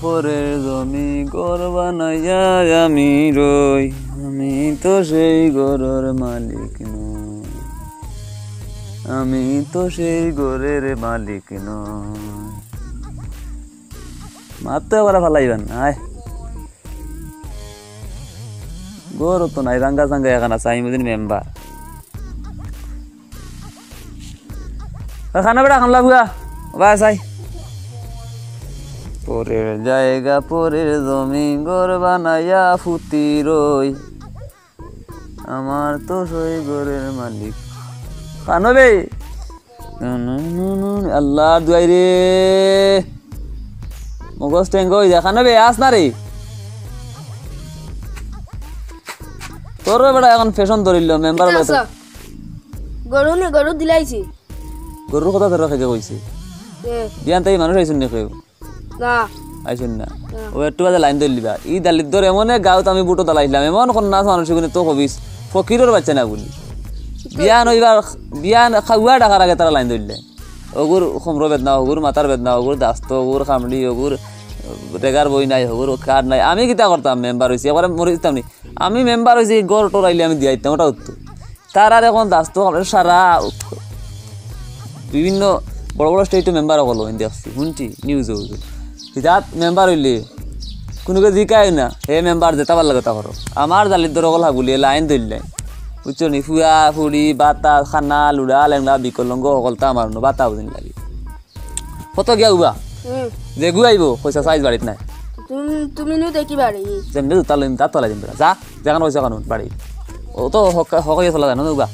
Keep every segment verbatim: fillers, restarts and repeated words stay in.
পরের জমি ঘর বানাইয়া আমি রই, আমি তো সেই ঘরর মালিক নই, আমি তো সেই ঘরের মালিক নই। মাত তো এবারে ফালাইবা না, আয়। ঘর তো নাই, ভাঙ্গা চাঙ্গা এখান আছে, আমি বুঝিনি মেম্বার। খানো বেটা, খান লাগুয়া। Bus I. পরের জায়গা, পরের জমি, ঘর বানাইয়া ফুতি রই। আমার তো সেই ঘরের মালিক। খানো বে। আল্লাহর দুয়াই রে। মগজ টেঙ্গো অই যা। খানো বে, আস না রে। তোর বেটা এখন ফ্যাশন ধরিল, মেম্বার কিতা লগে। আছে? গরু নি, গরু দিলাইছি। গরুর কথা তোর খেকে কইছে? এ। বিয়ান তাই মানুষ আইছুন নি কেউ? না। আইছুন না? না। ও একটু বাদে লাইন ধরলিবা। ই দালিদ্দর এমন এক গাঁওত আমি বুটো দালাইছিলাম, এমন কন্যাস মানুষ এগুনে তো কবিস, ফকিরর বাচ্চা না বুলি। বিয়ান অইবার, বিয়ান খাওয়া ডাকার আগে তারা লাইন ধরলে। ওগুর খমরো বেদনা, ওগুর মাথার বেদনা, ওগুর দাস্ত, ওগুর খামড়ি, ওগুর রেগার বই নাই, ওগুর কার্ড নাই। আমি কিতা করতাম, মেম্বার অইছি, একবারে মরি দিতাম নি। আমি মেম্বার অইছি, ঘর টোর আইলে আমি দিয়া দিতাম, ওটা উত্তর। তার আর এখন দাস্ত খামড়ি সারা বিভিন্ন বড় বড় স্টেটও মেম্বার অকল অইন দেখছি, শুনছি নিউজও। হিতাত মেম্বার অইলে কুনুকে জিকায় না, হে মেম্বার যেতা পারলা কথা করো। আমার দালিদ্দর অকল হাগুলিয়ে লাইন ধরলে, বুঝছো নি? ফুয়া, ফুড়ি, বাতা, খানা, লুড়া, লেংড়া, বিকলঙ্গ অকলতা আমার অন্য বাতা বুঝিন লাগে। কত গিয়া উবা? হুম। যে গুয়াইবো, কইছা সাইজ বাড়িত নাই। তুমি, তুমি নু দেখি বাড়ি। যেমনি জুতা লইম, তার তলা দিম বেটা। যা, যেখান কইছা কানুন বাড়ি। ও তো হক, হক ইয়ে চলা জানো না উবা।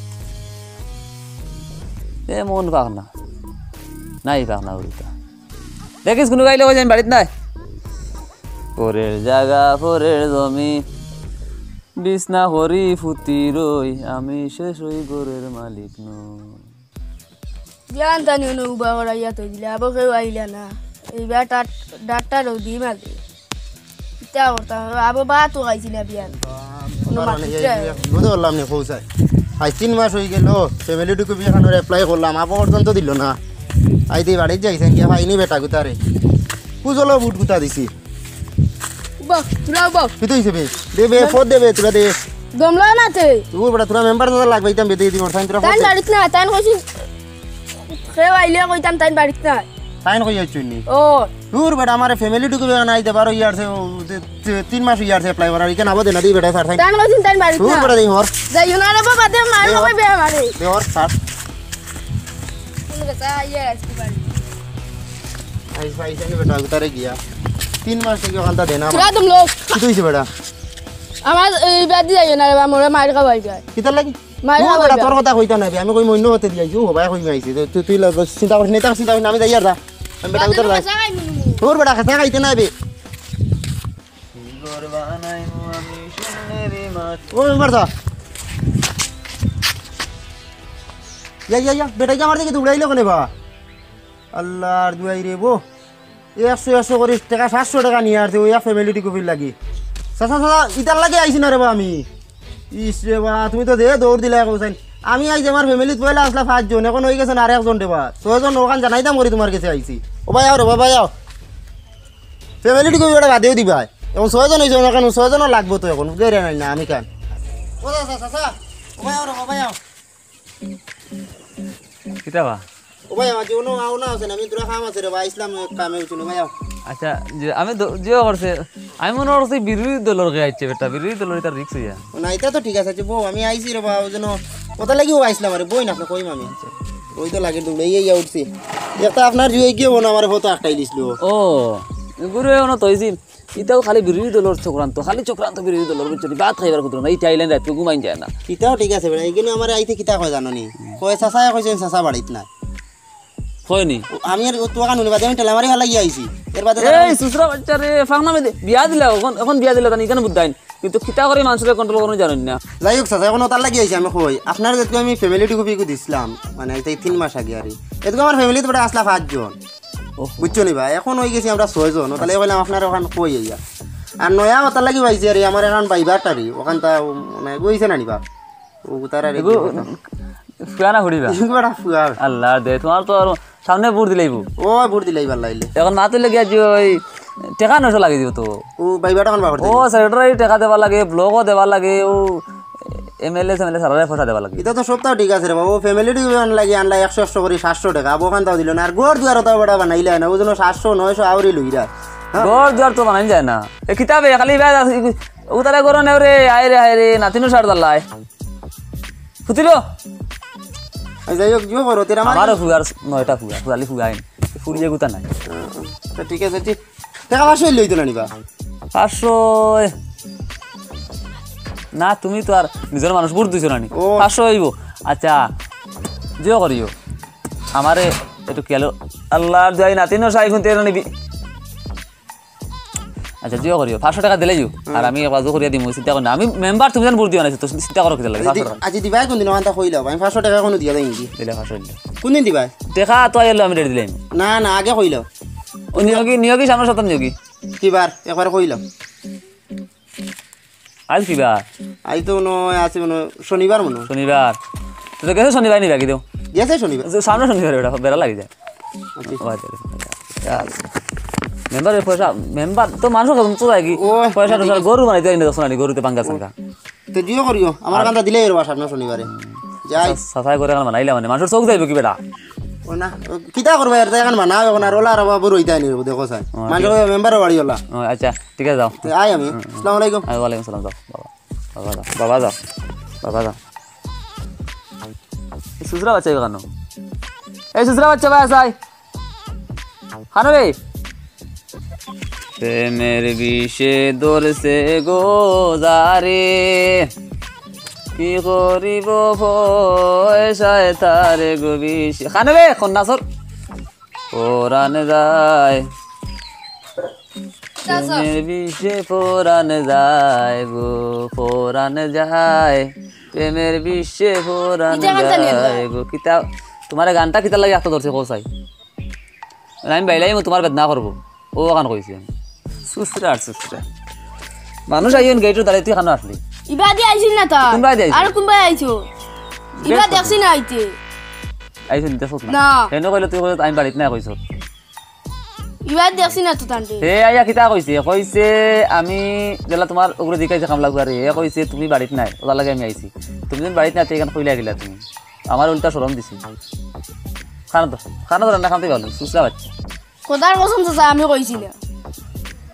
এ মন পাক না। নাই পাক না উড়িতা। দেখিস কুনু গাইলে কইছেন বাড়িত নাই। পরের জাগা, পরের জমি, বিছনা করি ফুতি রই, আমি শেষ অই ঘরের মালিক নই। বিয়ান তানি অনো উবা করাইয়া থই দিলে, আবো কেউ আইলা না। এইবার ডাট-, ডাট্টা রৌদি মাঝে। কিতা করতাম, আবো ভাতও খাইছি না বিয়ান। কোনো মানে মাতিছে? এই বুঝতে পারলাম না, পৌঁছায়। আজ তিন মাস অই গেল, ফ্যামিলি টু কপি এখানে অ্যাপ্লাই করলাম, আবো পর্যন্ত দিল না। আই দি বাড়িত যাইছেন গিয়া, পাইনি বেটা গুতারে। কুজলো বুট গুতা দিছি। উবা, তুরা উবা। কিতা অইছে বে? দে বে, ফোন দে বে, তুরা দে। দমলা না তে। তুই বেটা, তুরা মেম্বার দাদা লাগবে, ইতাম বেদে দি, ওর সাইন তুরা তাইন ফোন দে। বাড়িত না, তাইন কইছি। কেউ আইলে কইতাম তাইন বাড়িত না। তাইন কই আইছুন নি? ও। দূর বেটা, আমার ফ্যামিলি টু কপি নাই, দে বারো ইয়ার সে, ও, দে, দে, তিন মাস ইয়ার সে অ্যাপ্লাই করার, ইখান আবো দে না, দি বেটা, স্যার, তাইন। তাইন কইছুন তাইন বাড়িত দূর না। বেটা, দে হর। যাইও না রে বাবা, দে মার দে হর। বাবা বে আমারে। দে হর, স্যার। কোন কথা আইয়া আজকে বাড়ি? আইস, আইস, আমি বেটা, উতারে গিয়া। তিন মাস থাকি ওখানটা দেনা। তুরা দমলো। কিতা অইছে বেটা? আমার এই বাদ দিয়ে যাইও না রে বাবা, মোরে মার খাওয়াই যায়। কিতার লাগি? মার ও খাওয়াই বেটা, যায়। তোর কথা কইতা না বে, আমি কই মইন্য হতে দিয়া যাইও, হবাই কই আইছি। তুই, তুই ল-, চিন্তা করিস না, এটা চিন্তা করিস না, আমি যাই আর যা। আমি বেটা, উতার যাই। তোর বেটা, খেতা খাইতে না বে। ঘর বানাইমু আমি সোনার মাটি। ও মেম্বার সাব। ইয়া, ইয়া, ইয়া, বেটা কি আমার দিকে দৌড়াইলো কেনে বা? আল্লাহর দুয়াই রে বো। একশো, একশো করি টেকা, সাতশো টেকা নিয়া আরছে, ওই এক ফ্যামিলি টু কপির লাগি। চাচা, চাচা, ইতার লাগি আইছি না রে বা আমি। ইস রে বা, তুমি তো দে দৌড় দিলা এক হোসেন। আমি আইজ আমার ফ্যামিলিত পয়লা আছলা পাঁচজন, এখন অই গেছইন আর একজন রে বা। ছয়জন, ওখান জানাইতাম করি তুমার গেছে আইছি। ও ভাই আও রে বা, ভাই আও। ফ্যামিলি টু কপি ওটা বাদেও দিবায়। এখন ছয়জন অইছইন, এখন ছয়জনও লাগবো তো এখন। গেরে নাই না, আমি কান। ও চাচা, চাচা, ও ভাই আও রে বা, ভাই আও। কিতা বা? ও ভাই, আমার জীবনও আও না আছে না, আমি তোরা কাম আছে রে বা, ইসলাম কামে উঠুন ভাই আও। আচ্ছা, যে আমি দ-, যে করছে, আমি মনে করছি বিরোধী দলর কে আইছে বেটা, বিরোধী দলর ইটা রিস্ক অইয়া। না, ইটা তো ঠিক আছে, আচ্ছা, বউ, আমি আইছি রে বা, ওই জন্য কথা লাগি ও আইছিলাম আরে, বই না, আপনি কইম আমি। ওই তো লাগে, দৌড়াইয়া উঠছি। একটা আপনার জুয়ে গিয়ে বোন আমার ফটো আটকাই দিছিল। ও, গুরু, এ, ওনো তো অইছিল। ইতাও খালি বিরোধী দলর চক্রান্ত, খালি চক্রান্ত বিরোধী দলর, বুঝছো নি? ভাত খাইবার কুদরত নাই, ইটা আইলেন রাইত ঘুমাইন যায় না। ইটাও ঠিক আছে বেটা, এইগুলো আমার আইতে কিতা কয় জানো নি? কয় চাচায় কইছেন চাচা বাড়িত নাই। কয় নি? ও, আমি আর ও তোয়াকা নুনি বাদে আমি ঠেলা মারি ফালাই গিয়া আইছি। এর বাদে এই তারা সুসরা বাচ্চা রে, ফাংনা মেদে, বিয়া দিলা, এখন, এখন বিয়া দিলা, তানি ইখান বুদ্ধাইন। কিন্তু কিতা করি মানুষরে কন্ট্রোল করুন জানেন না। যাই হোক চাচা, এখন ওটার লাগি আইছি আমি কই। আপনার যেহেতু আমি ফ্যামিলি টু কপি দিছিলাম, মানে এই তিন মাস আগে আর কি। এদিকে আমার ফ্যামিলিত বেটা আছলা পাঁচজন। ওহো। বুঝছো নি ভাই? এখন অই গেছি আমরা ছয়জন। ও তাহলে কইলাম আপনার ওখান কই আইয়া। আর নয়া ওটার লাগি পাইছি আর আমার এখন ভাইবার টারি। ওখান তা মানে গইছে না নি বা? ও তার আর এগু, কি কথা? ফুয়া না ফুড়ি বা? এগু বেটা ফুয়া। আল্লাহ দে, তোমার তো আর সামনে ভোট দিলাইবো। ও ভোট দিলাইবার লাইলে। এখন মাতুর লাগি আইজ ওই টেকা নয়শো লাগি দিবো তো। ও ভাই, বেটা কোন বাকর ও, secretary টেকা দেওয়া লাগে, blockও দেওয়া লাগে, ও MLA, MLA সারারে পয়সা দেওয়া লাগে। ইতা তো সবতা ঠিক আছে রে বাবা, ও family টিভি আনলা কি আনলা একশো একশো করি সাতশো টেকা, আবো খান তাও দিল না, আর ঘর দুয়ার তাও বেটা বানাইলা না, ওই জন্য সাতশো নয়শো আউরি লইরা। হ্যাঁ? ঘর দুয়ার তো বানাই যায় না। এ কিতাবে খালি ভাই আছে, ও তারা গরো নেও রে, আয় রে, আয় রে, নাতিনও সার দাল্লায়। ফুতিলো? এই যাই হোক, জিও করো, তেরা আমার আমারও ফুয়ার নয়টা ফুয়া, ফুয়ালি ফুয়া আইন। ফুরিয়ে গুতা নাই। তো ঠিক আছে, ঠিক। টেকা পাঁচশো লইতো না নিবা? পাঁচশো? না, তুমি তো আর নিজর মানুষ, ভোট দিছো না নি? ও। পাঁচশো অইবো। আচ্ছা, জিও করিও। আমারে একটু খেয়াল, আল্লাহর দোয়াই নাতিনও সাই গুনতে এরা নিবি। আচ্ছা, জিও করিও, পাঁচশো টেকা দিলেইও। আর আমি একবার জো করিয়া দিমু, চিন্তা করি না। আমি মেম্বার, তুমি যেন ভোট দিও না, তো চিন্তা করো কিতা লাগে, পাঁচশো টেকা। আজি দিবাই কোন দিন, ওখানটা কইলাও, আমি পাঁচশো টেকা কোনো দিয়া দেয়নি। দিলে পাঁচশো দিলে। কোন দিন দিবাই? টেকা তো আইলে আমি রেডি দিলাম। না, না, আগে কইলাও। ও নিয়োগী, নিয়োগী সামনে শতম নিয়োগী। কিবার? একবার কইলাও। আজ কিবার? আজ তো মনে হয় আছে, মনে হয় শনিবার মনে হয়। শনিবার। তো, তো গেছে শনিবার নিবা কি দেও? গেছে শনিবার। তো সামনে শনিবার বেটা, বেড়া লাগি যায়। আচ্ছা। ও আচ্ছা, আচ্ছা। মেম্বারের পয়সা, মেম্বার তো মানুষের কাছে তো যায় কি? ও, পয়সা টয়সা গরু বানাইতে আইনে দশ আনি, গরুতে পাঙ্গা সাঙ্গা। তো জিও করিও, আমার কান্দা দিলে এর বাসা আপনার শনিবারে। যাই। সা-, সাফাই করে এখন বানাইলা মানে, মানুষের চোখ যাইব কি বেটা? ও না, ও কিতা করবা এর, এখন বানাও এখন, আর ওলা আর বাবু রইতে আনি, দেখো স্যার। ও, মানুষ ঠিক। মেম্বারও বাড়ি ওলা। ও, আচ্ছা, ঠিক আছে, যাও। তো আই আমি। আসসালামু আলাইকুম। আরে, ওয়ালাইকুম সালাম, যাও, বাবা। বাবা যাও, বাবা যাও, বাবা যাও। এই সুসরা বাচ্চা কেন? এই সুসরা বাচ্চা ভাই, আয়। খানো রে। প্রেমের বিষে ধরছে গো জারে, কি করিব পয়সায় তারে গো বিষে। খানো রে, কন্যা সর। পরাণ যায়। প্রেমের বিষে পরাণ যায় গো, পরাণ যায়। প্রেমের বিষে পরাণ ইটা গানটা নিয়ে যায় গো। কিতা, তোমার গানটা কিতা লাগে এত ধরছে কও চাই? আমি বাইলাই তোমার বেদনা করবো। ও ওখান কইছি আমি। সুসরা আর সুসরা। মানুষ আইন গেটর দ্বারে, তুই খানো আসলি? ইবাদি আইছিল না তা। কোনবায় দি আইছিল? আর কোনবায় আইছো? ইবা দেখছি না আইতে। আইছিল, দেখছ না? না। কেন কইলে তুই কইছ আমি বাড়িত নাই কইছ? ইবার দেখছি না তো তানরে। হে আইয়া কিতা কইছে? কইছে, "আমি যেলা তোমার উপরে দিকাইছে কামলা গুয়ারে।" হে কইছে, "তুমি বাড়িত নাই, ওটার লাগে আমি আইছি। তুমি যখন বাড়িত নাই, তো এখান কইলা গেলা তুমি। আমার উল্টা শরম দিছি।" খানো তো, খানো তো রান্না খানতে পারলো, সুসরা বাচ্চা। খোদার কসম চাচা, আমি কইছি না।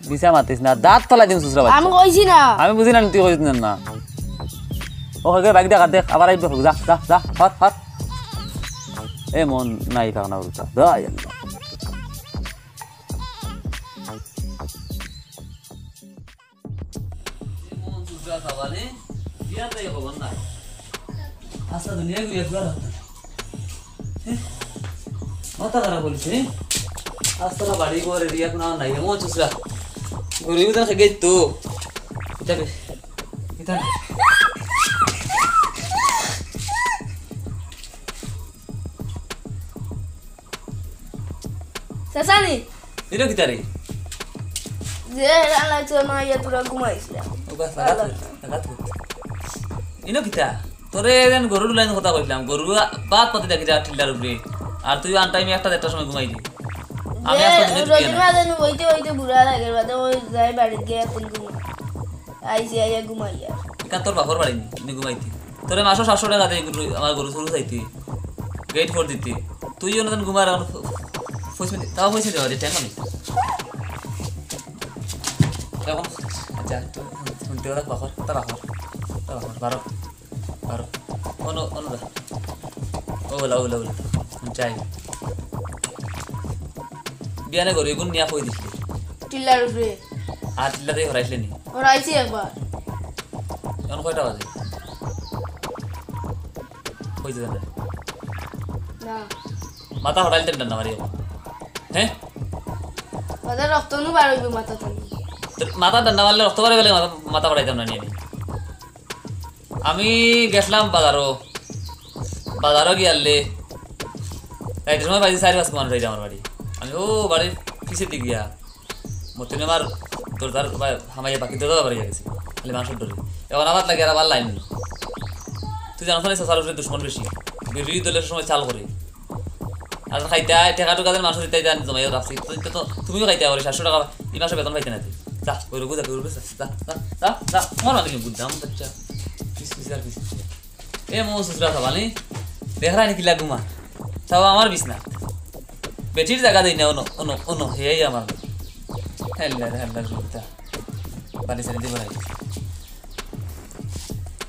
মিছা মাতিস না, দাঁত ফালাই দিম সুসরা বাচ্চা। আমি কইছি না। আমি বুঝি না, তুই কইছিস না, না। ও, হয়ে গেল, বাইক দেখা দেখ, আবার আইবে, যা, যা, যা, হট, হট। এ মন নাই, থাক না, উল্টা। দা, আল্লাহ। এমন দুর্গা খাবালে বিয়ার তাই খবর না। আস্তা দুনিয়া ঘুরিয়া ঘুরা লাগতো না। হ্যাঁ? মাথা খারাপ বলছে, হ্যাঁ? আস্তা না বাড়ি ঘরে রিয়া কোনো নাই, এমন চুচরা। গরিব তো খেগে তো। এটা বে-, এটা বে-, চাচানি। ইনো কিতা রে? যে রান্না চো না, ইয়া তোরা ঘুমাইছিলাম। ও বাস, লাগাত, লাগাত। ইনো কিতা? তোরে এদিন গরুর লাইন কথা কইলাম, গরু বাদ পাতি দেখি যা টিল্লার উপরে। আর তুই আন টাইমে একটা দেড়টার সময় ঘুমাই দি। আমি যে আজকে ঘুমাইতে পারি না। রোজের মাঝে নু বইতে বইতে বুড়া লাগে, বাদে ওই যাই বাড়িত গিয়া এখন ঘুমাই। আইছি, আইয়া ঘুমাইয়া। ইখান তোর বাপর বাড়ি নি, নি ঘুমাইতি। তোরে মাসো সাতশো টেকা দেই গরু, আমার গরু চরু চাইতি। গেট ফর দিতি। তুই অন্যদিন ঘুমার এখন ফ-, ফ-, ফইস মিনিট, তাও ফইস মিনিট বাজে, টাইম নেই। এখন, আচ্ছা, তুই শুনতে ওরা বাপর, তা বাপর, তা বাপর, বারো, বারো। অনু, অনু দা। ও বলা, ও বলা, ও বলা। যাই। বিয়ানে গরু এগুন নিয়া কই দিছি। টিল্লার উপরে। আর টিল্লাতে হরাইছিলে নি? হরাইছি একবার। এখন কয়টা বাজে? কই যে জানে? না। মাথা হরাইল তেন না মারিও। হ্যাঁ? বাদে রক্ত নু বার হইব মাথা থাকি। তো মাথা ডান্ডা মারলে রক্ত বার হইলে মাথা, মাথা বাড়াইতাম না নিয়ে আমি। আমি গেছিলাম বাজারও, বাজারও গিয়ালে রাইতের সময় বাইরে চারি পাঁচ মানুষ আইছে আমার বাড়ি। আমি ও বাড়ির পিছের দিকে গিয়া মতিন আমার দরজার বা হামাইয়া বাকি দরজা বাড়ি গেছি, খালি মানুষের ডরে। এখন আবার লাগে আর আবার লাইন নেই। তুই জানো না, চাচার উপরে দুশ্মন বেশি, বিরোধী দলের সময় চাল করে। আর খাইতায়, টেকা টুকা যেন মানষর দিতায়, ইতা জমাইয়া রাখছি। তো, তো, তো, তুমিও খাইতায় পারো, সাতশো টেকা, ই মাসর বেতন পাইতায় না তে। যা, ওই রোগু যা, ওই রোগু যা, যা, যা, যা, যা, আমার মাঝে কিন্তু বুঝলাম, বাচ্চা। কিস, কিস, আর কিস, কিস। এ মো শ্বশুরা খাবানি, দেখরা নি কিলা ঘুমা। তাও আমার বিছনা। বেটির জাগা দেই না, অনো, অনো, অনো, হেই আমার। হেল্লা, হেল্লা, জুতা। বাড়ি ছেড়ে দিব রাখি।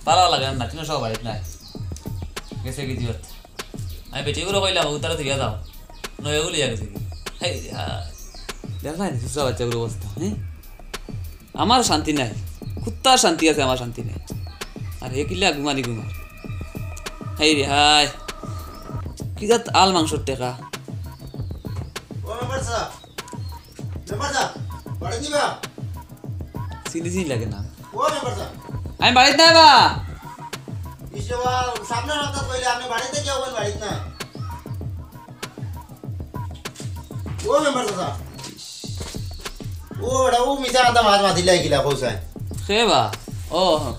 ভালো লাগে না, তুমি সব বাড়িত নাই। গেছে কি দিওত? আমি বেটি করে কইলাম, "ও তারা তুইয়া যাও।" নয় এগুলি গেছে কি? হেই রে হায়। দেখলাই নি, শ্বশুরা বাচ্চাগুলোর অবস্থা, হ্যাঁ? আমার শান্তি নাই। কুত্তার শান্তি আছে, আমার শান্তি নাই। আর হে কিলা ঘুমানি ঘুমা। হেই রে হায়। কি জাত আল মাংসর টেকা। ও মেম্বার সাব, মেম্বার সাব, বাড়িত নি বা? চিনি চিনি লাগে না। ও মেম্বার সাব। আমি বাড়িত নাই বা। ইসে বা, সামনে রাস্তাত কইলে আপনি বাড়িত নি, কেউ বাড়িত নাই। ও মেম্বার সাব। ও, ওটা ও মিছা কথা মাত মাতিলাই কিলা কইছাই। কে বা? ও,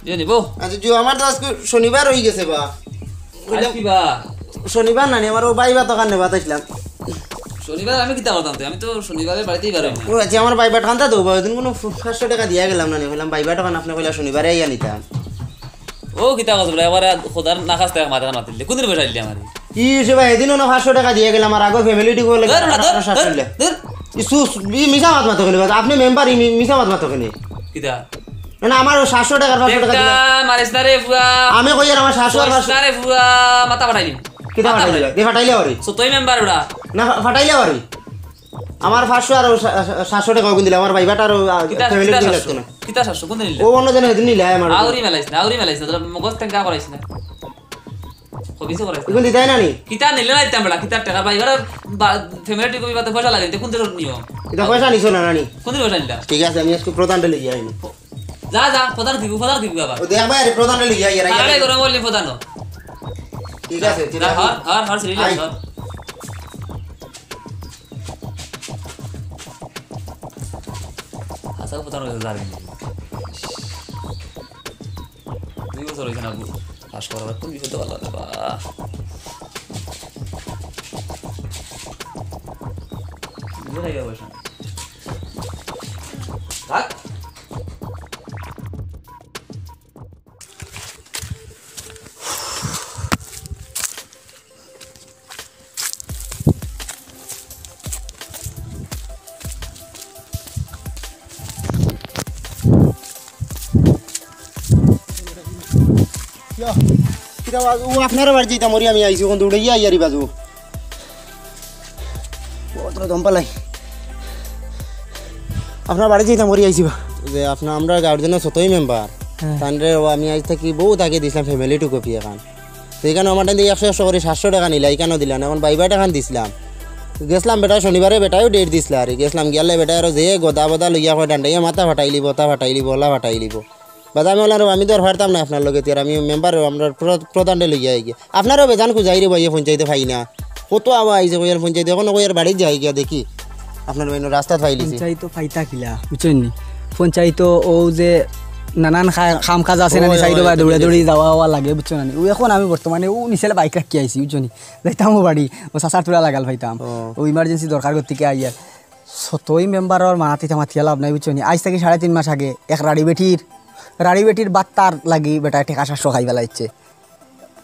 ইয়ে নিবো। আচ্ছা, জু, আমার তো আজকে শনিবার অই গেছে বা। আজ কইলাম, কি বা? শনিবার নানি, আমার ও ভাইবা তো কানে বাতাইছিলাম। শনিবার আমি কিতা করতাম তে? আমি তো শনিবারে বাড়িতেই বার অই না। ও আচ্ছা, আমার ভাইবা ঠান্ডা তো বা, ওই দিন কোনো পাঁচশো টেকা দিয়া গেলাম নানি, কইলাম ভাইবা ঠান্ডা আপনি কইলা শনিবারে আইয়া নিতাম। ও কিতা কথা বলে, একবার খোদার না খাস্তে এক মাথা মাতিলে। কোন দিন পয়সা দিলে আমারে? কি হইছে ভাই, এদিনও না পাঁচশো টেকা দিয়া গেলাম, আর আগর ফ্যামিলি ঠিক হলে ধর, ধর, ধর, ধর। ইসু, ই মিছা মাত মাতো কেনে? আপনি মেম্বার, ই মি-, মিছা মাত মাতো কেনে? কিতা? না, না, আমার ওই সাতশো টেকার পাঁচশো টেকা দিলে। টেকা মারিস না রে ফুয়া। আমি কই আর আমার সাতশো আর মারিস পাঁচশো। না রে ফুয়া, মাথা ফাটাই দিম। কিতা মাথা ফাটাইলে? ফাটাই দিম। দে ফাটাইলে আরে। সতই মেম্বার ওরা। না, ফা-, ফাটাইলে আরে। আমার পাঁচশো আর ওই সা-, সা-, সাতশো টেকা ওগুন দিলে, আমার ভাইবাটা আর, আ, কিতা, ফ্যামিলি কিতা ঠিক সাতশো? লাগতো না। কিতা সাতশো? কোন দিন নিলে? ও অন্য জনে সেদিন নিলে, আমার আউরি মেলাইস না, আউরি মেলাইস না, তোর মগজ তেঙ্কা করাইস না। কবিছে করাইস না। এগুন দিতাই না নি? কিতা নিলে না দিতাম বেটা, কিতা টেকা ভাইবার বা-, ফ্যামিলি ঠিক করিবার তো পয়সা লাগে, কোন দেশর নিয়ম? এটা পয়সা নিছো না, না নি? কোন দিন পয়সা নিলা? ঠিক আছে, আমি আজকে প্রধানটা লিখে আইনি। যা, যা, প্রধান দিব, প্রধান দিব আবার। ও দেখ ভাই, আরে প্রধানটা লিখে আই, আর আগে আরে গরম বললি প্রধান। ঠিক আছে, ঠিক যা, আছে। হর, হর, হর, সিরিয়াল আই। হর। আসল প্রধান হয়ে যাবে। দুই বছর হয়েছে না, পাস করার কোন বিষয় তো ভালো লাগে বা। বুঝে নাই অবশ্য। থাক। কিতা বা, ও আপনারা বাড়ি যাইতাম, ওরে আমি আইছি, কোন দৌড়ে গিয়া ইয়ারি বাজু। ও, তোরা দম পালাই। আপনার বাড়ি যাইতাম, ওরে আইছি বা। যে আপনার, আমরা গার্জেনের সতই মেম্বার। হ্যাঁ। তানরে ও আমি আজ থাকি বহুত আগে দিছিলাম ফ্যামিলি টু কপি এখান। তো এখানে আমার টাইম একশো একশো করে সাতশো টেকা নিলা, এখানেও দিলা না, এখন ভাইবা টেকা দিছিলাম। গেছিলাম বেটা শনিবারে, বেটাও ডেট দিছিলা আর গেছিলাম গিয়ালে বেটা আরো যে গদা বদা লইয়া কয় ডান্ডাইয়া মাথা ফাটাইলিব, তা ফাটাইলিব, ওলা ফাটাইলিব। বাদে আমি বললাম, "রে, আমি তো আর পারতাম না আপনার লগে, তে আর আমি মেম্বার, আমরা প্র-, প্রধানরে লইয়া আই গিয়া।" আপনারও বেজান খুঁজাই রে ভাইয়ে পঞ্চায়েতে পাই না। কত আওয়া আইছে কইয়ার পঞ্চায়েতে, এখনো কইয়ার বাড়িত যাই গিয়া দেখি। আপনার বাইনো রাস্তাত পাইলিছি। পঞ্চায়েত পাইতা কিলা, বুঝছেন নি? পঞ্চায়েত ও যে নানান খা-, কাম কাজ আছে না নি, ওই, সাইডো ওই, বা দৌড়া দৌড়ি যাওয়া আওয়া লাগে, বুঝছো না নি? ও এখন আমি বর্তমানে ও নিচেলে বাইক রাখি আইছি, বুঝছো নি? যাইতাম ও বাড়ি, ও চাচার তুলা লাগাল পাইতাম। ও। ও ইমার্জেন্সি দরকার করতে গিয়া আইয়ার। সতই মেম্বারর মানাতি মাতিয়া লাভ নাই, বুঝছো নি? আইজ থাকি সাড়ে তিন মাস আগে এক রাড়ি বেটির, রাড়ি বেটির বাত্তার লাগি বেটায় টেকা সাতশো খাই ফেলাইছে।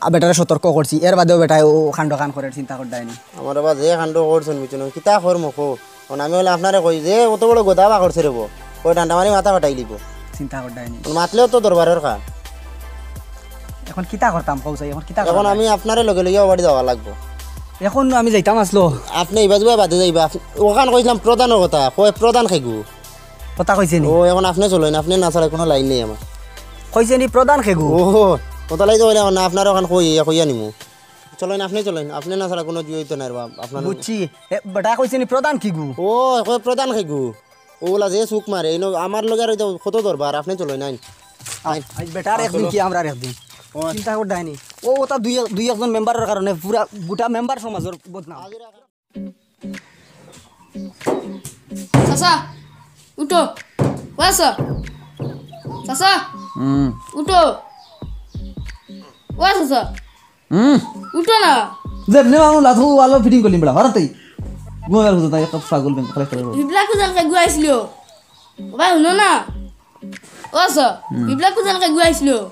আর বেটারে সতর্ক করছি, এর বাদেও বেটায় ও কাণ্ড কান করে চিন্তা কর দেয়নি। আমার বাবা যে কাণ্ড করছেন, বুঝছো নি? কিতা কর মুখো? এখন আমি বলে আপনারে কই যে অত বড় গোদা বা করছে রে বো। ওই ডান্ডা মারি মাথা ফাটাই দিব। চিন্তা কর দেয়নি। এখন মাতলেও তো দরবারর কাম। এখন কিতা করতাম কও চাই, এখন কিতা এখন করতাম? আমি আপনারে লগে লইয়া ও বাড়ি যাওয়া লাগবো। এখন আমি যাইতাম আসলো। আপনি ইবা যুবা বাদে যাইবা। আপ-, ওখান কইছিলাম প্রধানর কথা, কয় প্রধান খেগু। কথা কইছে নি? ও, এখন আপনি চলেন, আপনি না ছাড়া কোনো লাইন নেই আমার। কইছে নি প্রধান খেগু? ও, কথা লাই তো কইলাম না, আপনার ওখান কই, ইয়া কইয়া নিমু। চলেন, আপনি চলেন, আপনি না ছাড়া কোনো জুই হইতো না রে বাপ, আপনার বুঝছি। এ, বেটা কইছে নি প্রধান খেগু? ও, কয় প্রধান খেগু। ওগুলা যে সুখ মারে, এই ন-, আমার লগে আর ওই তো কত দরবার, আপনি চলেন, আইন। আইন। আইজ বেটার আ, একদিন চলো। কি আমরার একদিন। ও। চিন্তা কর দেয়নি। ও, ওটা দুই এক-, দুই একজন মেম্বারর কারণে পুরা গোটা মেম্বার সমাজর বদনাম। চাচা, উঠো। ও চাচা। চাচা, হুম। উঠো। ও চাচা, হুম। উঠো না। যেমনে মানু লাথু ওয়ালো ফিটিং করলিম বেটা, হরাতেই। ঘুমাবার বুঝো তাই, একটা পাগল বেন, খালি খালি। বিপ্লব কুজান কে গুয়াইছিল। ও ভাই, হুনো না। ও স, হুম। বিপ্লব কুজান কে গুয়াইছিল।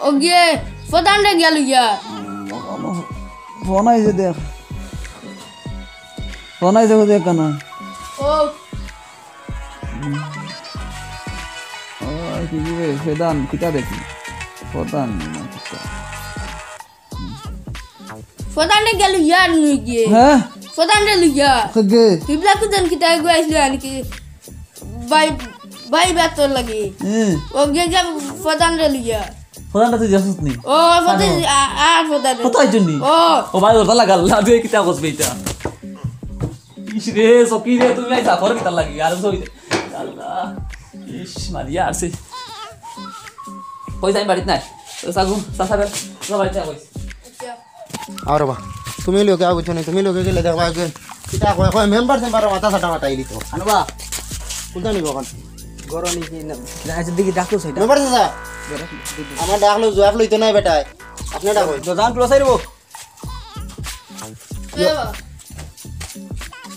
ও গিয়ে, প্রধান রে গেল গিয়া। ফোন আইছে দেখ। ফোন আইছে দেখ কেন? ও। ও, কি কি রে? প্রধান, কিতা দেখি? প্রধান, না কিতা? প্রধানরে গেল ইয়ার নুই গিয়ে। হ্যাঁ? প্রধানরে লইয়া। খগে। বিপ্লব কুজান কিতা গো আইছিল আনকি? ভাই, ভাই বাতর লাগি। হুম। ও গিয়ে গিয়া প্রধানরে লইয়া। প্রধানটা তুই যাসনি? ও, প্রধান, আনো। আ, আ, প্রধান। কত আইছনি? ও। ও ভাই, ওটা লাগা, আল্লাহ, দে কিতা বসবে এটা? ইস রে, সকি রে, তুমি আই জাফর কিতা লাগি? আর সই দে। আল্লাহ। ইস, মারিয়া আরছে। কই যাই বাড়িত নাই। তো সাগু, সাসারে, তো বাড়িত নাই কই। আরে বা, তুমি লোকে আগুছো নি, তুমি লোকে গেলে দেখবা আগে। কিতা কয়, কয় মেম্বার সেম্বার মাথা সাটা মাথা ইলি তো। আনো বা। কোনটা নিব এখন? গরম নি কি না? আচ্ছা, দেখি ডাকো সেটা। মেম্বার চাচা। আমার ডাকলো, জবাব লইতো নাই বেটায়। আপনি ডাকো। দোকান ক্লোজ আইবো। এ বাবা।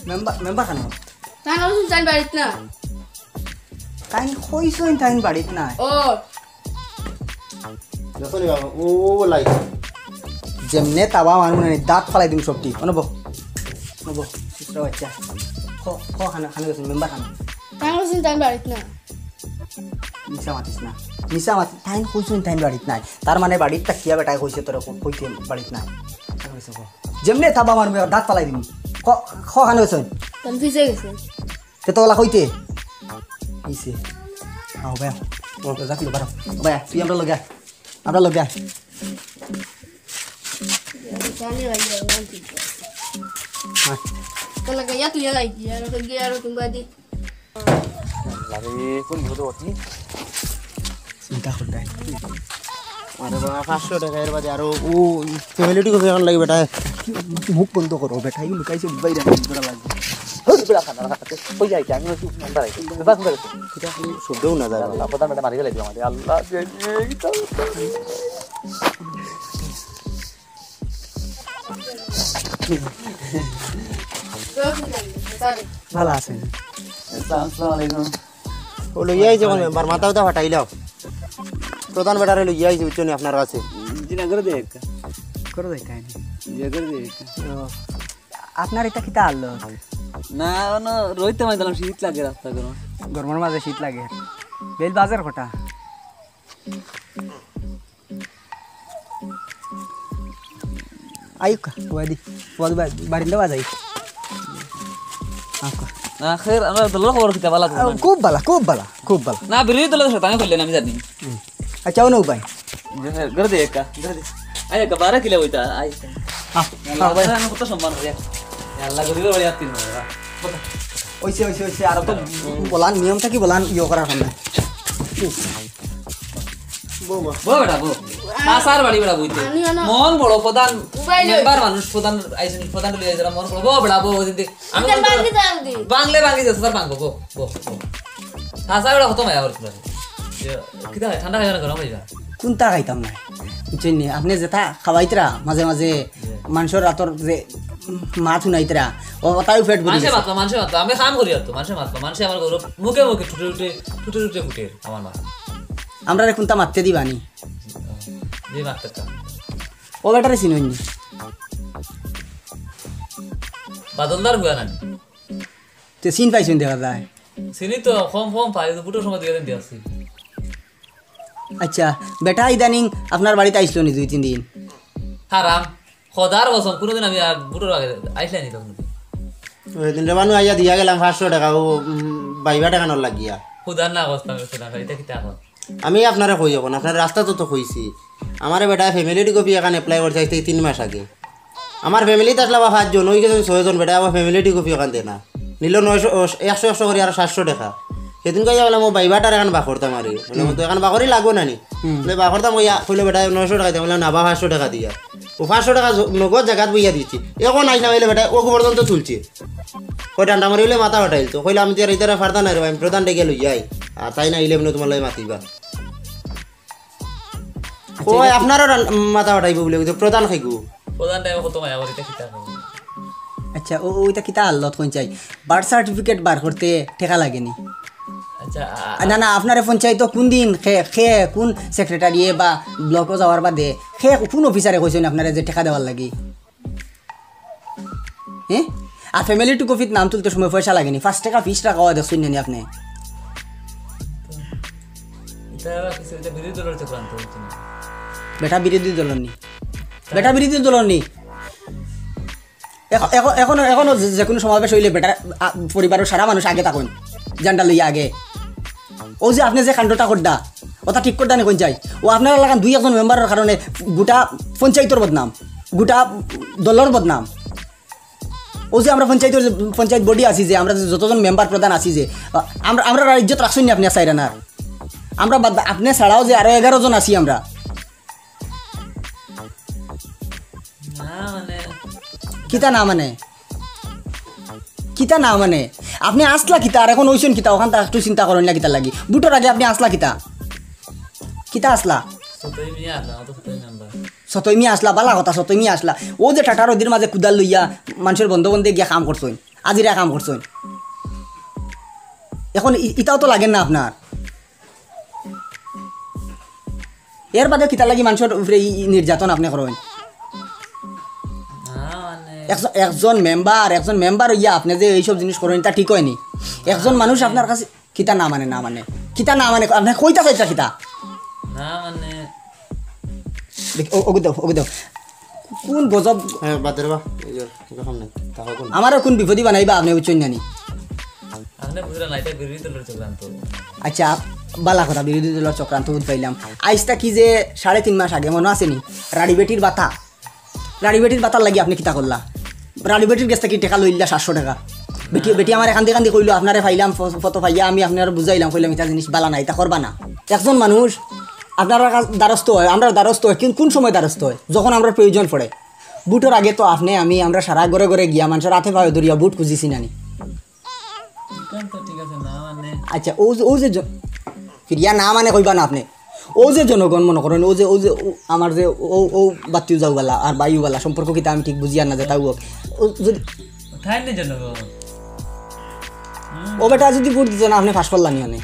মেম্বার, মেম্বার খানো। তান অবশ্য তান বাড়িত না। তাইন কইছইন তাইন বাড়িত নাই। ও। দেখো নি বাবা, ও লাই। যেমনে তাবা মারমু না, দাঁত ফালাই দিমু সবটি। অনো বহ। অনো বহ, ছোট বাচ্চা। খ, খ খানো, খানো গেছে, মেম্বার খানো। তান অবশ্য তান বাড়িত না। মিছা মাতিস না। মিছা মাতি, তাইন কইছইন তাইন বাড়িত নাই। তার মানে বাড়িত থাকিয়া বেটায় কইছে তোরে ক-, কইতে বাড়িত নাই। খানো গেছে ক। যেমনে তাবা মারমু, দাঁত ফালাই দিমু। খ, খ খানো গেছে। তান পিছে গেছে। তে তো ওলা কইতে? ইসে। আও ভাই, ও তো যাক, বারো। ভাই, তুই আমরা লগে আয়। আমরা লগে আয়। জানি ভাই, আর ওখান থেকে। হ্যাঁ। তো লাগে, ইয়া তুই এলাই, ইয়া রকম গিয়া আর তুমি বাদি। আরে, কোন বিপদে পড়ছি? চিন্তা করতে। আরে বাবা, পাঁচশো টাকা এর বাদে আরো ও ফ্যামিলি ঠিক আছে এখন লাগবে বেটা। মুখ বন্ধ করো বেটা, এই লুকাইছে বাইরে আমি ধরা লাগবে। ওই বেটা খানা খাতে কই যাই কি? আমি ওই নাম্বার আইছি। বাস বেটা। এটা আপনি শুদ্ধও না যায়। আল্লাহ, প্রধান বেটা মারি গেলে দিও আমাদের। আল্লাহ, যে, যে, এই তো। ভালো আছেন? আসসালামু আলাইকুম। ও লইয়া আইছে কোন মেম্বার? মাথা উঠা ফাটাইলাও। প্রধান বেটারে লইয়া আইছে, বুঝছো নি, আপনার কাছে। জি না, করে দে একটা। করে দে, তাই না? জি, করে দে একটা। ও, আপনার এটা কিতা আনলো? না, অনো রইতে মাইতাম, শীত লাগে রাস্তা গরম। গরমের মাঝে শীত লাগে। বেল বাজার কটা? আইউক্কা, ওয়াদি, ওয়াদি বা-, বারিন্দা বাজাই। আউক্কা। না, খের, আমরা দলর খবর কিতা বালা তো আহ, না? খুব বালা, খুব বালা, খুব বালা। না, বিরোধী দলের সাথে আমি করলেন, আমি জানি। হুম। আচ্ছা, অনো ভাই। ঘরে দে একটা, ঘরে দে। আই একটা বারো কিলো ওইটা, আই। হ্যাঁ, আল্লাহ, হ্যাঁ, ভাই। আমি কত সম্মান করি। আল্লাহ, গরিবের বাড়ি আর তিন নম্বর, হ্যাঁ। ওইসে, ওইসে, ওইসে, আর তো বলার নিয়মটা কি বলার ইয়ে করার সামনে। বউ, বউ। বউ বেটা, বউ। কাছার বাড়ি বেটা বইতে। আনি আনো। মন বড় প্রধান উবাই লই। মেম্বার মানুষ, প্রধান আইছেন, প্রধান লই আইছেন, মন বড়। বউ বেটা, বউ, ওই দিন দেখ। আমি এটা বলতে বাঙ্গি যাও দি। বাংলে বাঙ্গি যাচ্ছে, তার বাঙ্গো, বউ, বউ, বউ। কাছা বেটা কত মায়া করছিল। কিতা হয়, ঠান্ডা খাইবা না, গরম খাইবা? কোনটা খাইতাম না? বুঝছেন নি? আপনি যেটা খাওয়াইতরা মাঝে মাঝে, জি। মাংসর রাতর যে মাত শুনাইতরা, ও তাইও পেট ভরি মানুষে গেছে। মাতবা, মানুষে মাতবা, আমি কাম করি আর তো, মানুষে মাতবা, মানুষে আমার গৌরব মুখে মুখে ঠুটে ঠুটে, ঠুটে ঠুটে ফুটে আমার মা। আমরা রে কোনটা মাততে দিবানি? যে মাততে চান। ও বেটারে চিনইন নি? বাদলদার বুয়া নানি? তে চিন পাইছইন দেখা যায়। চিনি তো, কম কম পাই, তো বুটোর সময় দিয়ে দিন দিয়াছি। আচ্ছা, বেটা ইদানিং আপনার বাড়িত আইছিল নি দুই তিন দিন? হারাম, খোদার কসম, কোনোদিন আমি আর বুটোর আগে আইসলাই নি তখন। ওই দিন রে মানু আইয়া দিয়া গেলাম পাঁচশো টাকা, ও, উম, বাইবা টাকা নর লাগিয়া। খোদার না কসম, খোদা, এটা কিতা এখন? আমি আপনারে কই যখন, আপনার রাস্তা তো তো কইছি। আমারে বেটায় ফ্যামিলি কপি এখন অ্যাপ্লাই করছে আজ থেকে তিন মাস আগে। আমার ফ্যামিলিত আসলে বা পাঁচজন, ওই গেছেন ছয়জন, বেটায় আবার ফ্যামিলি কপি এখন দেয় না। নিল নয়শো, ও, একশো, একশো করি আরো সাতশো টাকা। সেদিন কইয়া বললাম, ও বাইবাটার এখন বাকরতাম আরে। মানে, হুম। তো এখন বাকরি লাগবো না নি? হুম। বলে, বাকরতাম কইয়া, কইলো বেটায় নয়শো টাকা দিয়া, বললাম, না বা পাঁচশো টাকা দিয়া। ও পাঁচশো টাকা জ-, নগদ জাগাত বইয়া দিচ্ছি। এখন আইস না হইলে বেটায় ও খবর তো তুলছে। কই ডান্ডা মারি হইলে মাথা ফাটাইল। তো কইলাম, আমি তো আর ইতারে ফারতা নাই রে ভাই, আমি প্রধান ডেকে লই যাই। আর তাই না, ইলেভেনে তোমার লগে মাতিবা। আচ্ছা, কই এটা আপনারও ডান-, মাথা ফাটাইবো বলে, ওই তো প্রধান খাইগু। প্রধান টাইমে কত মায়া করি, তা কিতা করবো? আচ্ছা, ও ওইটা কিতা হালত কোন চাই? বার্থ সার্টিফিকেট বার করতে টেকা লাগেনি? আচ্ছা, আ- আ, না না, আপনারে পঞ্চায়েত কোন দিন খে খে কোন সেক্রেটারিয়ে বা ব্লকও যাওয়ার বাদে খে কোন অফিসারে কইছেন আপনারে যে টেকা দেওয়ার লাগি? হ্যাঁ, আর ফ্যামিলি টু কপিত নাম তুলতে সময় পয়সা লাগেনি? পাঁচ টেকা ফিস রাখা দেখছেন নি আপনি? এটা আবার কিছু, এটা বিরোধী দলের চক্রান্ত হচ্ছে না। বেটা বিরোধী দলর নি, বেটা বিরোধী দলর নি। এখ- এখ- এখনো এখনো যে যে কোনো সমাবেশ হইলে বেটার আ, পরিবারের সারা মানুষ আগে থাকইন, ঝান্ডা লইয়া আগে। ও যে আপনি যে কাণ্ডটা করডা, ওটা ঠিক করডা নি কোন চাই? ও আপনারা লাগান দুই একজন মেম্বারের কারণে গোটা পঞ্চায়েতর বদনাম, গোটা দলর বদনাম। ও যে আমরা পঞ্চায়েতর যে পঞ্চায়েত বডি আছি, যে আমরা যে যতজন মেম্বার প্রধান আছি, যে আ, আমরা আমরা ইজ্জত রাখছেন নি আপনি চাইরা না? আমরা বাদ, আপনি ছাড়াও যে আরো এগারো জন আছি আমরা। না মানে, কিতা না মানে? কিতা না মানে? আপনি আসলা কিতা? আর এখন ওইছেন কিতা? ওখান তো একটু চিন্তা করেন না কিতা লাগি। ভোটর আগে আপনি আসলা কিতা? কিতা আসলা? সতই মিয়া আসলাম, অত সতই মেম্বার। সতই মিয়া আসলা, বালা কথা, সতই মিয়া আসলা। ও যে টাটার ওদির মাঝে কুদাল লইয়া মানুষের বন্ধ বন্ধে গিয়া কাম করছইন, আজিরা কাম করছইন। এখন ই- ইটাও তো লাগেন না আপনার। এর বাদে কিতা লাগি মানুষের উপরে ই ই নির্যাতন আপনি করেন? না মানে, একজন একজন মেম্বার, একজন মেম্বার হইয়া আপনি যে এইসব জিনিস করেন, এটা ঠিক হয়নি। একজন মানুষ আপনার কাছে কিতা না মানে, না মানে, কিতা না মানে, আপনি কইতা চাইতা কিতা? না মানে, দেখ, ও- ওগু দাও, ওগু দাও। কোন গজব, হ্যাঁ, বাদ দে রে বা, এই যে, এরকম নাই, তাহলে কোন? আমারও কোন বিপদই বানাইবা আপনি, বুঝছেন না নি? আপনি বুঝলেন না, এটা বিরোধী দলের চক্রান্ত। আচ্ছা, বালা কথা, বিরোধী দলের চক্রান্ত বুঝ পাইলাম। আইজটা কি যে সাড়ে তিন মাস আগে মনে আছে নি, রাড়ি বেটির বাতা, রাড়ি বেটির বাতার লাগি আপনি কিতা করলা? রাড়ি বেটির গেছ থাকি টেকা লইলা সাতশো টেকা। বেটি বেটি আমার এখান থেকে কইলো, আপনারে পাইলাম, ফ- ফটো পাইয়া আমি আপনারে বুঝাইলাম, কইলাম এটা জিনিস বালা না, এটা করবা না। একজন মানুষ আপনার কাছ দ্বারস্থ হয়, আমরা দ্বারস্থ হয়, কিন্তু কোন সময় দ্বারস্থ হয়? যখন আমরা প্রয়োজন পড়ে। ভোটর আগে তো আপনি আমি আমরা সারা ঘরে ঘরে গিয়া মানুষের হাতে পায়ে ধরিয়া ভোট খুঁজিছি নানি। ঠিক আছে, ঠিক আছে, না মানে, আচ্ছা, ও যে ও যে জ- ফিরিয়া না মানে কইবা না আপনি। ও যে জনগণ মনে করেন, ও যে ও যে ও- আমার যে ও ও বাতিও যাও বালা আর বাইও বালা সম্পর্ক কিতা আমি ঠিক বুঝিয়ার না, যেটা হোক। ও যদি থাইনি জনগণ। ও বেটা যদি ভোট দিত না, আপনি পাশ করলা নি মানে।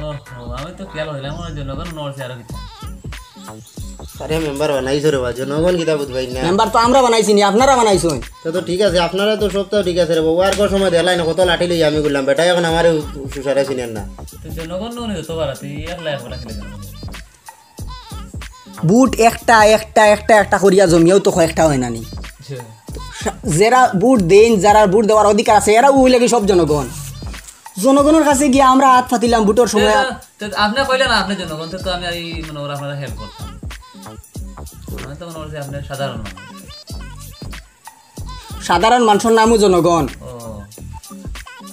ওহো, আমি তো খেয়াল হইলাম, ওই জনগণ মনে করছে আরো কিছু। আরে মেম্বার বানাইছো রে বা, জনগণ কিতা বুঝবাই না। মেম্বার তো আমরা বানাইছি নি, আপনারা বানাইছেন। তো তো ঠিক আছে, আপনারা তো সব তো ঠিক আছে রে বা। ওয়ার কর সময় দেখলাই না কত লাঠি লই আমি বললাম, বেটা এখন আমার সুসারে চিনেন না। তো জনগণ নুনে যত বাড়া, তুই একলা একলা খেলে জনগণ। ভোট একটা একটা একটা একটা করিয়া জমিয়াও তো কয়েকটা হয় না নি। আচ্ছা। যারা ভোট দেন, যারা ভোট দেওয়ার অধিকার আছে, এরাও ওই লাগে সব জনগণ। জনগণের কাছে গিয়া আমরা হাত পাতিলাম ভোটর সময়। তো, তো আপনি কইলেন না, আপনি জনগণ, তো, তো আমি এই মনে করি আপনারা হেল্প করতাম। আমি তো মনে করছি আপনি সাধারণ মানুষ। সাধারণ মানুষের নামও জনগণ। ও,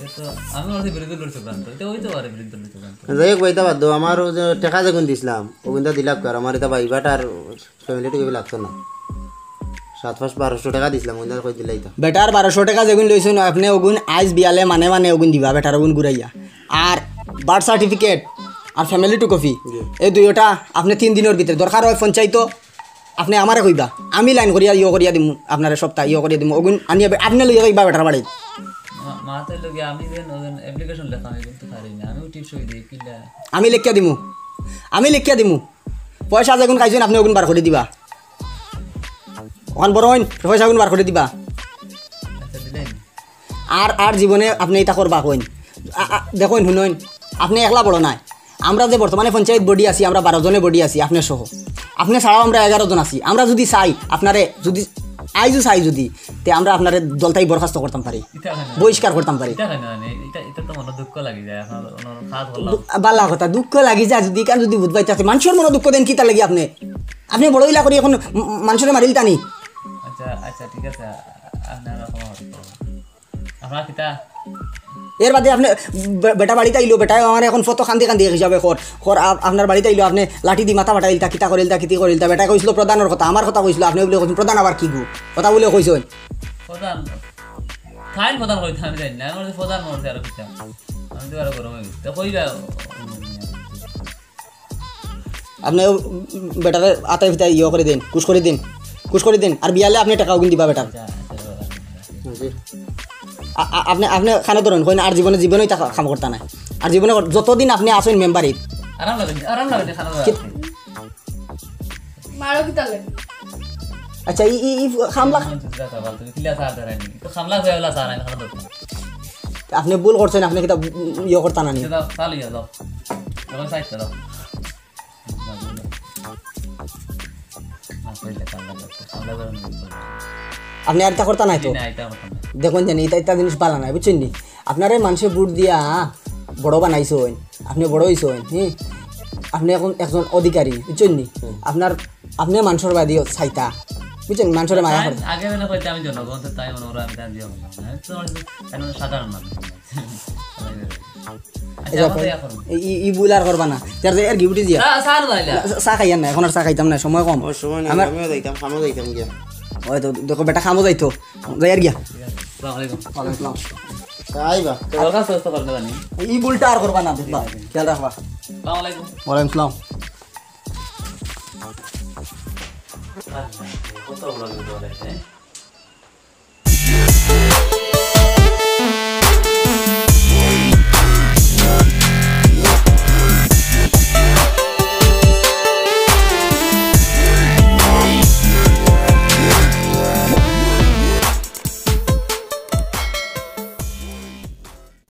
এ তো আমি মনে করছি বিরোধী দলের চক্রান্ত। এটা হইতে পারে বিরোধী দলের চক্রান্ত। যাই হোক ভাই, তা বাদ দেও, আমার ওই যে টেকা যেগুন দিছিলাম, ওগুন তো দিলাম কর, আমার এটা ভাই বাটার ফ্যামিলি টুকু লাগতো না। সাত পাঁচ বারোশো টেকা দিছিলাম, ওগুন কই দিলাই তো। বেটার বারোশো টেকা যেগুন লইছেন আপনি, ওগুন আইজ বিয়ালে মানে মানে ওগুন দিবা, বেটার ওগুন ঘুরাইয়া। আর বার্থ সার্টিফিকেট আর ফ্যামিলি টু কপি, জি। এই দুইটা আপনি তিন দিনের ভিতরে দরকার হয় পঞ্চায়েত, আপনি আমারে কইবা, আমি লাইন করিয়া ইয়ে করিয়া দিমু, আপনারে সপ্তাহ ইয়ে করিয়া দিমু, ওগুন আনিয়া বে- আপনি লইয়া যাইবা বেটার বাড়ি। মা- মা তো লগে আমি যেন ওজন অ্যাপ্লিকেশন লেখা আমি কিন্তু পারি না, আমিও টিপস হই দিই কিলা। আমি লেখিয়া দিমু, আমি লেখিয়া দিমু। পয়সা যেগুন খাইছেন আপনি ওগুন বার করে দিবা। ওখান বড় হইন, পয়সাগুন বার করে দিবা। আচ্ছা, দিলেন। আর আর জীবনে আপনি এটা করবা কইন। আ- আ- দেখইন, শুনইন, আপনি একলা বড় নাই। আমরা যে বর্তমানে পঞ্চায়েত বডি আছি, আমরা বারো জনে বডি আছি, আপনি সহ। আপনি ছাড়াও আমরা এগারো জন আছি। আমরা যদি চাই, আপনারে যদি আইজও চাই যদি, তে আমরা আপনারে দলতাই বরখাস্ত করতাম পারি, এটা হয় না। বহিষ্কার করতাম পারি। এটা হয় না, মানে, এটা, এটা তো মনে দুঃখ লাগি যায়, আপনার ওনার কাজ করলাম। দু- বালা কথা, দুঃখ লাগি যায় যদি, কারণ যদি বুঝবাই থাকে, মানুষের মনে দুঃখ দেন কিতা লাগি আপনি? আপনি বড় ইলা করি এখন ম- মানুষের মারিল টানি। আচ্ছা, আচ্ছা, ঠিক আছে, আপনারা ক্ষমা করতে হবে। আপনারা কিতা? এর বাদে আপনি বে- বেটা বাড়িতে আইলো, বেটায় আমার এখন ফটো কান্দি কান্দি হিসাবে কর, কর আপ- আপনার বাড়িতে আইলো, আপনি লাঠি দি মাথা ফাটাইলতা, কিতা করিলতা, কিতি করিলতা, বেটায় কইছিল প্রধানের কথা, আমার কথা কইছিল, আপনি বলে কইছেন, "প্রধান আবার কি গো?" কথা বলে কইছেন। প্রধান, ফাইন প্রধান কইতে আমি জানি না, আমি বলছি প্রধান মরছে আরো কিতা। আমি তো আরো গরম হয়ে গেছি। তো কইবা? আপনি ও বেটারে আতাই ফিতাই ইয়ে করে দিন, কুশ করে দিন। খুশ করি দিন। আর বিয়ালে আপনে টেকাও কিন্তু দিবা বেটা। আপনে, আপনে খানো ধরইন, কইন আর জীবনে, জীবনে ইতা কাম করতা নায়। আর জীবনে কর-, যতদিন আপনে আছইন মেম্বারিত। আরাম লাগে, আরাম লাগে, খানা ধরা। মারো কিতা লাগে? আচ্ছা, ই, ই, ই খামলা। তুমি কিলা চা ধরাইনি? তো খামলা হয়ে গেলা চা নাই, খানা ধরতা। আপনে ভুল করছইন, আপনে কিতা ইয়ে করতা নানি? সেটা চালু হয়ে যাও। এখন সাইড করো। আপনে আর ইতা করতা নায় তো? না, ইতা করতাম না। দেখইন জানি, ইতা, ইতা জিনিস ভালা নায়, বুঝছইন নি? আপনারে মানষে ভোট দিয়া বড় বানাইছইন, আপনে বড় অইছইন, হুম? আপনে এখন একজন অধিকারী, বুঝছইন নি? আপনার, আপনে মানষর বায়দি চাইতা, বুঝছইন? মানষরে মায়া করে। আগে মানে কইতে আমি জনগণ তো তাই মনে করো আমি তার দিয়ে বললাম। আমি তো আমার, আমি সাধারণ মানুষ। আচ্ছা, এই যে এখন এই, এই, এই ভুল আর করবা না। তার যে এর গিফট দিয়া। চা, চা আর নাইলা। চা, চা খাইয়ার না, এখন আর চা খাইতাম না, সময় কম। ও, সময় নাই, আমার আমিও যাইতাম, কামো যাইতাম গিয়া। ওই তো, দেখো বেটা কামো যাইতো। যাইয়ার গিয়া। আসসালামু আলাইকুম। ওয়ালাইকুম আসসালাম। আইবা। তো ওর কাছে ব্যস্ত করবে জানি। এই ভুলটা আর করবা না, দেখবা। খেয়াল রাখবা। আসসালামু আলাইকুম। ওয়ালাইকুম আসসালাম। কত বড় বিপদ আছে, হ্যাঁ?